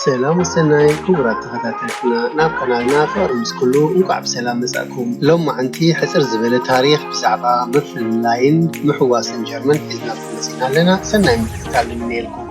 ሰላም ሰናይ ክቡራት ተኸታተልትና፣ ናብ ካናልና ፍቕሪ ምስ ኩሉ እንቋዕ ብሰላም መጻእኩም። ሎማዓንቲ ሕጽር ዝበለ ታሪኽ ብዛዕባ ምፍልላይን ምሕዋስን ጀርመን ሒዝናልኩም መጺእና ኣለና። ሰናይ ምክትታል ንምነየልኩም።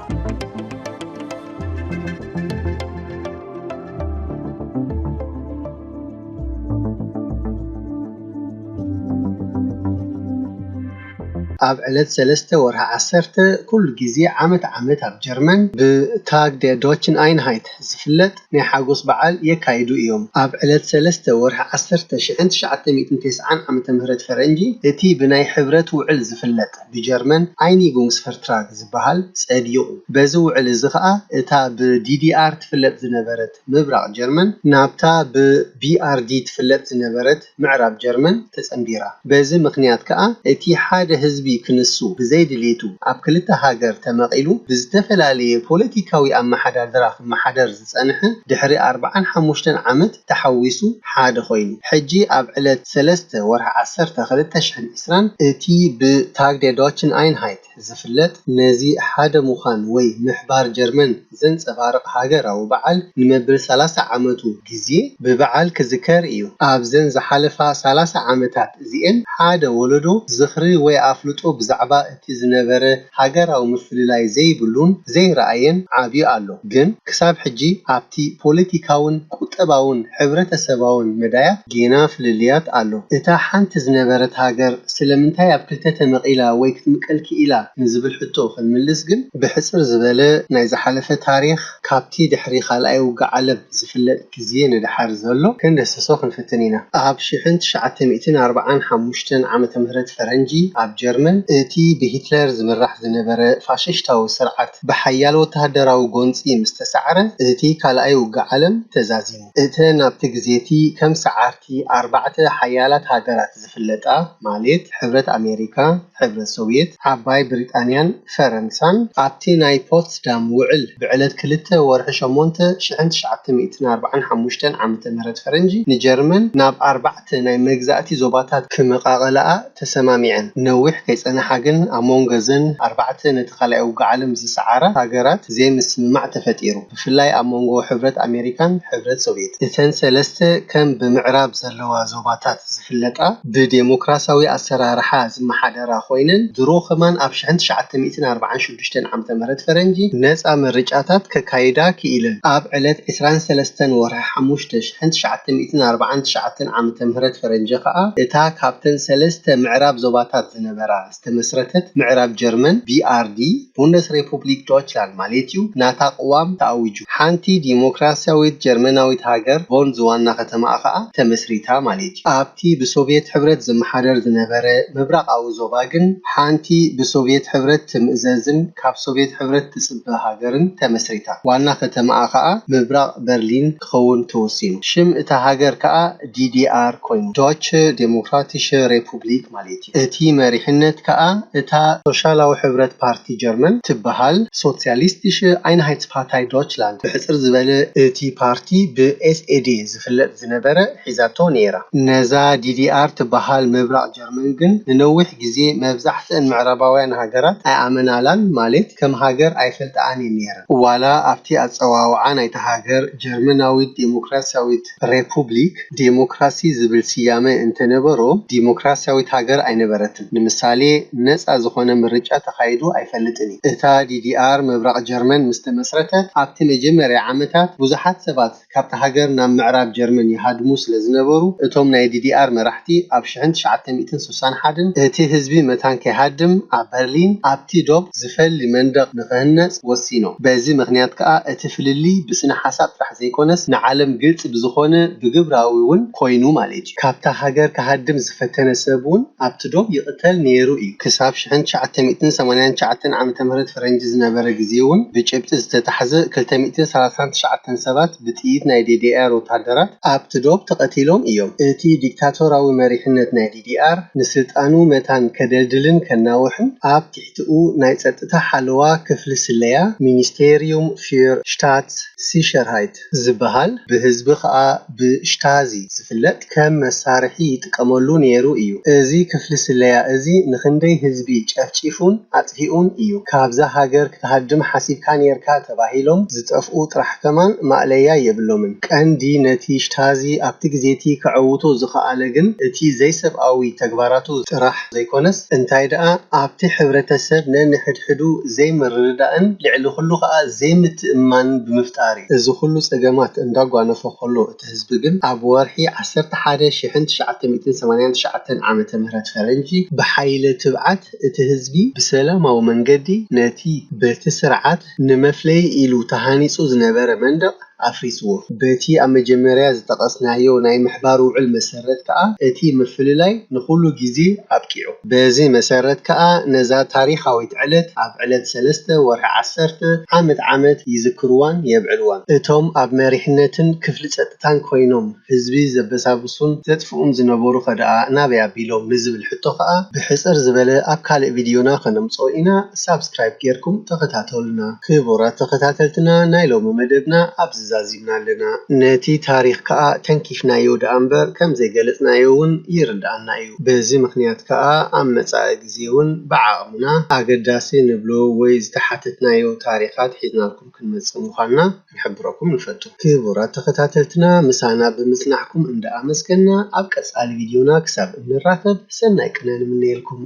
ኣብ ዕለት ሰለስተ ወርሒ ዓሰርተ ኩሉ ግዜ ዓመት ዓመት ኣብ ጀርመን ብታግ ደ ዶችን ኣይንሃይት ዝፍለጥ ናይ ሓጎስ በዓል የካይዱ እዮም። ኣብ ዕለት ሰለስተ ወርሒ ዓሰርተ ሽሕን ትሽዓተ ሚእትን ተስዓን ዓመተ ምህረት ፈረንጂ፣ እቲ ብናይ ሕብረት ውዕል ዝፍለጥ ብጀርመን ኣይኒጉንግስ ፈርትራግ ዝበሃል ጸዲቑ። በዚ ውዕል እዚ ኸኣ እታ ብዲዲኣር ትፍለጥ ዝነበረት ምብራቕ ጀርመን ናብታ ብቢኣርዲ ትፍለጥ ዝነበረት ምዕራብ ጀርመን ተጸንቢራ። በዚ ምኽንያት ከኣ እቲ ሓደ ህዝቢ ክንሱ ብዘይ ድሌቱ ኣብ ክልተ ሃገር ተመቒሉ ብዝተፈላለየ ፖለቲካዊ ኣመሓዳድራ ክመሓደር ዝጸንሐ ድሕሪ ኣርብዓን ሓሙሽተን ዓመት ተሓዊሱ ሓደ ኮይኑ። ሕጂ ኣብ ዕለት ሰለስተ ወርሒ ዓሰርተ ክልተ ሽሕን ዕስራን እቲ ብታግ ደ ዶችን ኣይንሃይት ዝፍለጥ ነዚ ሓደ ምዃን ወይ ምሕባር ጀርመን ዘንጸባርቕ ሃገራዊ በዓል ንመብል ሰላሳ ዓመቱ ግዜ ብበዓል ክዝከር እዩ። ኣብዘን ዝሓለፋ ሰላሳ ዓመታት እዚኤን ሓደ ወለዶ ዝኽሪ ወይ ኣፍልጦ ብዛዕባ እቲ ዝነበረ ሃገራዊ ምፍልላይ ዘይብሉን ዘይረኣየን ዓብዩ ኣሎ። ግን ክሳብ ሕጂ ኣብቲ ፖለቲካውን ቁጠባውን ሕብረተሰባውን መዳያት ጌና ፍልልያት ኣሎ። እታ ሓንቲ ዝነበረት ሃገር ስለምንታይ ኣብ ክልተ ተመቒላ ወይ ክትምቀል ክኢላ ንዝብል ሕቶ ክንምልስ ግን ብሕጽር ዝበለ ናይ ዝሓለፈ ታሪኽ ካብቲ ድሕሪ ካልኣይ ውግእ ዓለም ዝፍለጥ ግዜ ንደሓር ዘሎ ክንደስሶ ክንፍትን ኢና። ኣብ ሽሕን ትሽዓተ ሚእትን ኣርብዓን ሓሙሽተን ዓመተ ምህረት ፈረንጂ ኣብ ጀርመን እቲ ብሂትለር ዝምራሕ ዝነበረ ፋሽሽታዊ ስርዓት ብሓያል ወተሃደራዊ ጎንጺ ምስ ተሳዕረ፣ እቲ ካልኣይ ውግእ ዓለም ተዛዚሙ። እተን ኣብቲ ግዜ እቲ ከም ሰዓርቲ ኣርባዕተ ሓያላት ሃገራት ዝፍለጣ፣ ማለት ሕብረት ኣሜሪካ፣ ሕብረት ሶቭየት፣ ዓባይ ብሪጣንያን ፈረንሳን፣ ኣብቲ ናይ ፖትስዳም ውዕል ብዕለት ክልተ ወርሒ ሸሞንተ ሽሕን ትሽዓተ ሚእትን ኣርብዓን ሓሙሽተን ዓመተ ምህረት ፈረንጂ ንጀርመን ናብ ኣርባዕተ ናይ መግዛእቲ ዞባታት ክመቓቐልኣ ተሰማሚዐን። ነዊሕ ከይጸንሓ ግን ኣብ መንጎ እዘን ኣርባዕተ ነቲ ካልኣይ ውግእ ዓለም ዝሰዓራ ሃገራት ዘይምስምማዕ ተፈጢሩ። ብፍላይ ኣብ መንጎ ሕብረት ኣሜሪካን ሕብረት ሶቭየት። እተን ሰለስተ ከም ብምዕራብ ዘለዋ ዞባታት ዝፍለጣ ብዴሞክራሲያዊ ኣሰራርሓ ዝመሓደራ ኮይነን፣ ድሮ ከማን ኣብ ሽሕን ትሽዓተ ሚእትን ኣርባዓን ሽዱሽተን ዓመተ ምህረት ፈረንጂ ነጻ ምርጫታት ከካይዳ ክኢለን። ኣብ ዕለት ዕስራን ሰለስተን ወርሒ ሓሙሽተ ሽሕን ትሽዓተ ሚእትን ኣርባዓን ትሽዓተን ዓመተ ምህረት ፈረንጂ ከኣ እታ ካብተን ሰለስተ ምዕራብ ዞባታት ዝነበራ ዝተመስረተት ምዕራብ ጀርመን፣ ቢ ኣር ዲ፣ ቡንደስ ሬፑብሊክ ዶችላንድ ማለት እዩ፣ ናታ ቅዋም ተኣዊጁ። ሓንቲ ዲሞክራሲያዊት ጀርመናዊት ሃገር፣ ቦን ዝዋና ከተማኣ ከኣ ተመስሪታ ማለት እዩ። ኣብቲ ብሶቭየት ሕብረት ዝመሓደር ዝነበረ ምብራቓዊ ዞባ ግን ሓንቲ ብሶቭየት ሕብረት ትምእዘዝን ካብ ሶቭየት ሕብረት ትጽበ ሃገርን ተመስሪታ። ዋና ከተማኣ ከኣ ምብራቕ በርሊን ክኸውን ተወሲኑ። ሽም እታ ሃገር ከኣ ዲ ዲ ኣር ኮይኑ፣ ዶች ዴሞክራቲሽ ሬፑብሊክ ማለት እዩ። እቲ መሪሕነት ከኣ እታ ሶሻላዊ ሕብረት ፓርቲ ጀርመን ትበሃል ሶሲያሊስቲሽ ኣይንሃይትስ ፓርታይ ዶችላንድ ብሕጽር ዝበለ እቲ ፓርቲ ብ ኤስ ኤ ዲ ዝፍለጥ ዝነበረ ሒዛቶ ነይራ። ነዛ ዲ ዲ ኣር ትበሃል ምብራቕ ጀርመን ግን ንነዊሕ ግዜ መብዛሕትአን ምዕራባውያን ሃገራት ኣይኣመናላን፣ ማለት ከም ሃገር ኣይፈልጥኣን እየን ነይረን። ዋላ ኣብቲ ኣጸዋውዓ ናይታ ሃገር ጀርመናዊት ዴሞክራሲያዊት ሬፑብሊክ ዴሞክራሲ ዝብል ስያመ እንተነበሮ፣ ዲሞክራሲያዊት ሃገር ኣይነበረትን። ንምሳሌ፣ ነጻ ዝኾነ ምርጫ ተኻይዱ ኣይፈልጥን እዩ። እታ ዲ ዲ ኣር ምብራቕ ጀርመን ምስ ተመስረተት፣ ኣብቲ መጀመርያ ዓመታት ብዙሓት ሰባት ካብታ ሃገር ናብ ምዕራብ ጀርመን ይሃድሙ ስለ ዝነበሩ፣ እቶም ናይ ዲ ዲ ኣር መራሕቲ ኣብ ሽሕን ትሽዓተ ሚእትን ስሳን ሓደን እቲ ህዝቢ መታን ከይሃድም ኣብ በርሊን ኣብቲ ዶብ ዝፈሊ መንደቕ ንኽህነጽ ወሲኖም። በዚ ምኽንያት ከኣ እቲ ፍልልይ ብስነ ሓሳብ ጥራሕ ዘይኮነስ ንዓለም ግልጺ ብዝኾነ ብግብራዊ እውን ኮይኑ ማለት እዩ። ካብታ ሃገር ክሃድም ዝፈተነ ሰብ እውን ኣብቲ ዶብ ይቕተል ነይሩ እዩ። ክሳብ ሽሕን ትሽዓተ ሚእትን ሰማንያን ትሽዓተን ዓመተ ምህረት ፈረንጂ ዝነበረ ግዜ እውን ብጭብጢ ዝተታሕዘ ክልተ ሚእትን ሰላሳን ትሽዓተን ሰባት ብጥይት ናይ ዲ ዲ ኣር ወታደራት ኣብቲ ዶብ ተቐቲሎም እዮም። እቲ ዲክታቶራዊ መሪሕነት ናይ ዲ ዲ ኣር ንስልጣኑ መታን ከደልድልን ከናውሕን ኣብ ትሕትኡ ናይ ጸጥታ ሓለዋ ክፍሊ ስለያ ሚኒስቴርዩም ፊር ሽታት ሲሸርሃይት ዝበሃል ብህዝቢ ከኣ ብሽታዚ ዝፍለጥ ከም መሳርሒ ይጥቀመሉ ነይሩ እዩ። እዚ ክፍሊ ስለያ እዚ ን ክንደይ ህዝቢ ጨፍጪፉን ኣጥፊኡን እዩ። ካብዛ ሃገር ክትሃድም ሓሲብካ ኔርካ ተባሂሎም ዝጠፍኡ ጥራሕ ከማን ማእለያ የብሎምን። ቀንዲ ነቲ ሽታዚ ኣብቲ ግዜቲ ከዐውቶ ዝኸኣለ ግን እቲ ዘይሰብኣዊ ተግባራቱ ጥራሕ ዘይኮነስ እንታይ ደኣ ኣብቲ ሕብረተሰብ ነንሕድሕዱ ዘይምርድዳእን ልዕሊ ኩሉ ከኣ ዘይምትእምማን ብምፍጣር እዩ። እዚ ኩሉ ጸገማት እንዳጓነፎ ከሎ እቲ ህዝቢ ግን ኣብ ወርሒ ዓሰርተ ሓደ ሽሕን ትሽዓተ ሚእትን ሰማንያን ትሽዓተን ዓመተ ምህረት ፈረንጂ ብሓይለ ትብዓት እቲ ህዝቢ ብሰላማዊ መንገዲ ነቲ በቲ ስርዓት ንመፍለዪ ኢሉ ተሃኒጹ ዝነበረ መንደቕ ኣፍሪስዎ። በቲ ኣብ መጀመርያ ዝጠቐስናዮ ናይ ምሕባር ውዕል መሰረት ከኣ እቲ ምፍልላይ ንኹሉ ግዜ ኣብቂዑ። በዚ መሰረት ከኣ ነዛ ታሪኻዊት ዕለት ኣብ ዕለት ሰለስተ ወርሒ ዓሰርተ ዓመት ዓመት ይዝክርዋን የብዕልዋን። እቶም ኣብ መሪሕነትን ክፍሊ ጸጥታን ኮይኖም ህዝቢ ዘበሳብሱን ዘጥፍኡን ዝነበሩ ከ ደኣ ናበይ ኣቢሎም ንዝብል ሕቶ ከኣ ብሕጽር ዝበለ ኣብ ካልእ ቪድዮና ከነምጽኦ ኢና። ሳብስክራይብ ጌርኩም ተኸታተሉና። ክቡራት ተኸታተልትና ናይ ሎሚ መደብና ኣብዚ ዛዚምና ኣለና። ነቲ ታሪኽ ከኣ ተንኪፍናዮ ደኣ እምበር ከም ዘይገለጽናዮ እውን ይርድኣና እዩ። በዚ ምኽንያት ከኣ ኣብ መጻኢ ግዜ እውን ብዓቕምና ኣገዳሲ ንብሎ ወይ ዝተሓተትናዮ ታሪኻት ሒዝናልኩም ክንመጽእ ምዃንና ክንሕብረኩም ንፈቱ። ክቡራት ተኸታተልትና ምሳና ብምጽናሕኩም እንዳኣመስገና ኣብ ቀጻሊ ቪድዮና ክሳብ እንራኸብ ሰናይ ቅነ ንምነየልኩም።